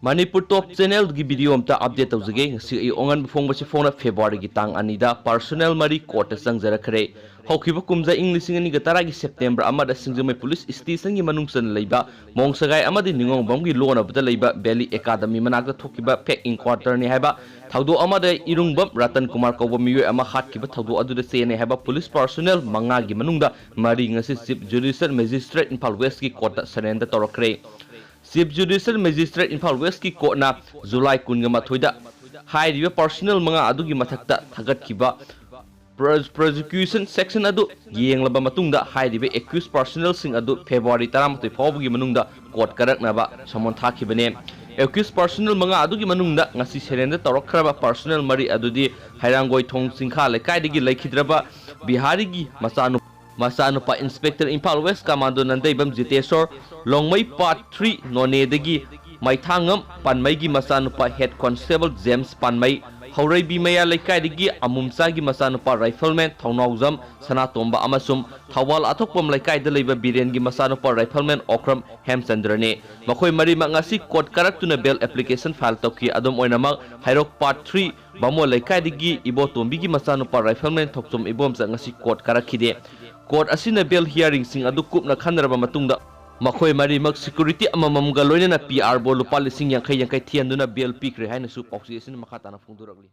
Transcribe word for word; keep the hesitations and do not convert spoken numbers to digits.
ꯃꯅꯤꯄꯨꯔ ꯇꯣꯞ ꯆꯦꯅꯦꯜꯒꯤ video ꯑꯝꯇ update ꯇꯧꯖꯒꯦ꯫ ꯉꯁꯤ ꯑꯌꯨꯛ ꯑꯉꯟꯕ ꯐꯣꯡꯕꯁꯤ ꯐꯣꯡꯅ ꯐꯦꯕ꯭ꯔꯨꯋꯥꯔꯤꯒꯤ ꯇꯥꯡ ꯑꯅꯤꯗ ꯄꯥꯔꯁꯣꯅꯦꯜ ꯃꯔꯤ ꯀꯣꯔꯠꯇ ꯆꯪꯖꯔꯛꯈ꯭ꯔꯦ꯫ ꯍꯧꯈꯤꯕ ꯀꯨꯝꯖꯥ ꯏꯪ ꯂꯤꯁꯤꯡ ꯑꯅꯤꯒ ꯇꯔꯥꯒꯤ ꯁꯦꯞꯇꯦꯝꯕꯔ ꯑꯃꯗ ꯁꯤꯡꯖꯃꯩ ꯄꯨꯂꯤꯁ ꯁ꯭ꯇꯦꯁꯟꯒꯤ ꯃꯅꯨꯡ ꯆꯟꯅ ꯂꯩꯕ ꯃꯣꯡꯁꯒꯥꯏ ꯑꯃꯗꯤ ꯅꯤꯉꯣꯝꯕꯝꯒꯤ ꯂꯣꯟꯅꯕꯗ ꯂꯩꯕ ꯚꯦꯂꯤ ꯑꯦꯀꯥꯗꯃꯤ ꯃꯅꯥꯛꯇ ꯊꯣꯛꯈꯤꯕ ꯐꯦꯛ ꯏꯟꯀꯥꯎꯟꯇꯔꯅꯤ ꯍꯥꯏꯕ ꯊꯧꯗꯣꯛ ꯑꯃꯗ ꯏꯔꯨꯡꯕꯝ ꯔꯇꯟ ꯀꯨꯃꯥꯔ ꯀꯧꯕ ꯃꯤꯑꯣꯏ ꯑꯃ ꯍꯥꯠꯈꯤꯕ ꯊꯧꯗꯣꯛ ꯑꯗꯨꯗ ꯆꯦꯟꯅꯩ ꯍꯥꯏꯕ ꯄꯨꯂꯤꯁ ꯄꯥꯔꯁꯣꯅꯦꯜ ꯃꯉꯥꯒꯤ ꯃꯅꯨꯡꯗ ꯃꯔꯤ ꯉꯁꯤ ꯆꯤꯐ ꯖꯨꯗꯤꯁꯤꯌꯦꯜ ꯃꯦꯖꯤꯁꯇ꯭ꯔꯦꯠ ꯏꯝꯐꯥꯜ ꯋꯦꯁꯀꯤ ꯀꯣꯔꯠꯇ ꯁꯔꯦꯟꯗꯔ ꯇꯧꯔꯛꯈ꯭ꯔꯦ꯫ ꯆꯤꯐ ꯖꯨꯗꯤꯁꯤꯌꯦꯜ ꯃꯦꯖꯤꯁꯇ꯭ꯔꯦꯠ ꯏꯝꯐꯥꯜ ꯋꯦꯁꯀꯤ ꯀꯣꯔꯠꯅ ꯖꯨꯂꯥꯏ ꯀꯨꯟꯒ ꯃꯥꯊꯣꯏꯗ ꯍꯥꯏꯔꯤꯕ ꯄꯥꯔꯁꯣꯅꯦꯜ ꯃꯉꯥ ꯑꯗꯨꯒꯤ ꯃꯊꯛꯇ ꯊꯥꯒꯠꯈꯤꯕ ꯄ꯭ꯔꯣ-, ꯄ꯭ꯔꯣꯁꯤꯀ꯭ꯌꯨꯁꯟ ꯁꯦꯛꯁꯟ ꯑꯗꯨ ꯌꯦꯡꯂꯕ ꯃꯇꯨꯡꯗ ꯍꯥꯏꯔꯤꯕ ꯑꯦꯀ꯭ꯌꯨꯁ ꯄꯥꯔꯁꯣꯅꯦꯜꯁꯤꯡ ꯑꯗꯨ ꯐꯦꯕ꯭ꯔꯨꯋꯥꯔꯤ ꯇꯔꯥꯃꯥꯊꯣꯏ ꯐꯥꯎꯕꯒꯤ ꯃꯅꯨꯡꯗ ꯀꯣꯔꯠ ꯀꯥꯔꯛꯅꯕ ꯁꯃꯟ ꯊꯥꯈꯤꯕꯅꯦ꯫ ꯑꯦꯀ꯭ꯌꯨꯁ ꯄꯥꯔꯁꯣꯅꯦꯜ ꯃꯉꯥ ꯑꯗꯨꯒꯤ ꯃꯅꯨꯡꯗ ꯉꯁꯤ ꯁꯔꯦꯟꯗꯔ ꯇꯧꯔꯛꯈ꯭ꯔꯕ ꯄꯥꯔꯁꯣꯅꯦꯜ ꯃꯔꯤ ꯑꯗꯨꯗꯤ ꯍꯩꯔꯥꯡꯒꯣꯏꯊꯣꯡ ꯆꯤꯡꯈꯥ ꯂꯩꯀꯥꯏꯗꯒꯤ ꯂꯩꯈꯤꯗ꯭ꯔꯕ ꯕꯤꯍꯥꯔꯤꯒꯤ ꯃꯆꯥꯅꯨ-, ꯃꯆꯥꯅꯨꯄꯥ inspector Imphal west commando Nandeibam Jiteshor, Longmei part three ꯅꯣꯅꯦꯗꯒꯤ ꯃꯩꯊꯥꯡꯉꯝ ꯄꯥꯟꯃꯩꯒꯤ ꯃꯆꯥꯅꯨꯄꯥ ꯍꯦꯗ ꯀꯣꯟꯁꯇꯦꯕꯜ ꯖꯦꯝꯁ ꯄꯥꯟꯃꯩ, ꯍꯧꯔꯩꯕꯤ ꯃꯌꯥ ꯂꯩꯀꯥꯏꯗꯒꯤ ꯑꯃꯨꯝꯆꯥꯒꯤ ꯃꯆꯥꯅꯨꯄꯥ ꯔꯥꯏꯐꯜꯃꯦꯟ ꯊꯧꯅꯥꯎꯖꯝ ꯁꯅꯥꯇꯣꯝꯕ ꯑꯃꯁꯨꯡ ꯊꯧꯕꯥꯜ ꯑꯊꯣꯛꯄꯝ ꯂꯩꯀꯥꯏꯗ ꯂꯩꯕ ꯕꯤꯔꯦꯟꯒꯤ ꯃꯆꯥꯅꯨꯄꯥ ꯔꯥꯏꯐꯜꯃꯦꯟ ꯑꯣꯀ꯭ꯔꯝ ꯍꯦꯝꯆꯟꯗ꯭ꯔꯅꯤ꯫ ꯃꯈꯣꯏ ꯃꯔꯤꯃꯛ ꯉꯁꯤ ꯀꯣꯔꯠ ꯀꯥꯔꯛꯇꯨꯅ ꯕꯦꯜ ꯑꯦꯄ꯭ꯂꯤꯀꯦꯁꯟ ꯐꯥꯏꯜ ꯇꯧꯈꯤ꯫ ꯑꯗꯨꯝ ꯑꯣꯏꯅꯃꯛ, ꯍꯩꯔꯣꯛ ꯄꯥꯔꯠ ꯊ꯭ꯔꯤ ꯕꯥꯃꯣꯟ ꯂꯩꯀꯥꯏꯗꯒꯤ ꯏꯕꯣꯇꯣꯝꯕꯤꯒꯤ ꯃꯆꯥꯅꯨꯄꯥ ꯔꯥꯏꯐꯜꯃꯦꯟ ꯊꯣꯛꯆꯣꯝ ꯏꯕꯣꯝꯆ ꯉꯁꯤ ꯀꯣꯔꯠ ꯀꯥꯔꯛꯈꯤꯗꯦ꯫ ꯀꯣꯔꯠ ꯑꯁꯤꯅ ꯕꯦꯜ ꯍꯤꯌꯥꯔꯤꯡꯁꯤꯡ ꯑꯗꯨ ꯀꯨꯞꯅ ꯈꯟꯅꯔꯕ ꯃꯇꯨꯡꯗ ꯃꯈꯣꯏ ꯃꯔꯤꯃꯛ ꯁꯦꯀ꯭ꯌꯨꯔꯤꯇꯤ ꯑꯃꯃꯝꯒ ꯂꯣꯏꯅꯅ ꯄꯤ ꯑꯥꯔ ꯕꯣꯟ ꯂꯨꯄꯥ ꯂꯤꯁꯤꯡ ꯌꯥꯡꯈꯩ ꯌꯥꯡꯈꯩ ꯊꯤꯍꯟꯗꯨꯅ ꯕꯦꯜ ꯄꯤꯈ꯭ꯔꯦ ꯍꯥꯏꯅꯁꯨ ꯄꯥꯎꯆꯦ ꯑꯁꯤꯅ ꯃꯈꯥ ꯇꯥꯅ ꯐꯣꯡꯗꯣꯔꯛꯂꯤ꯫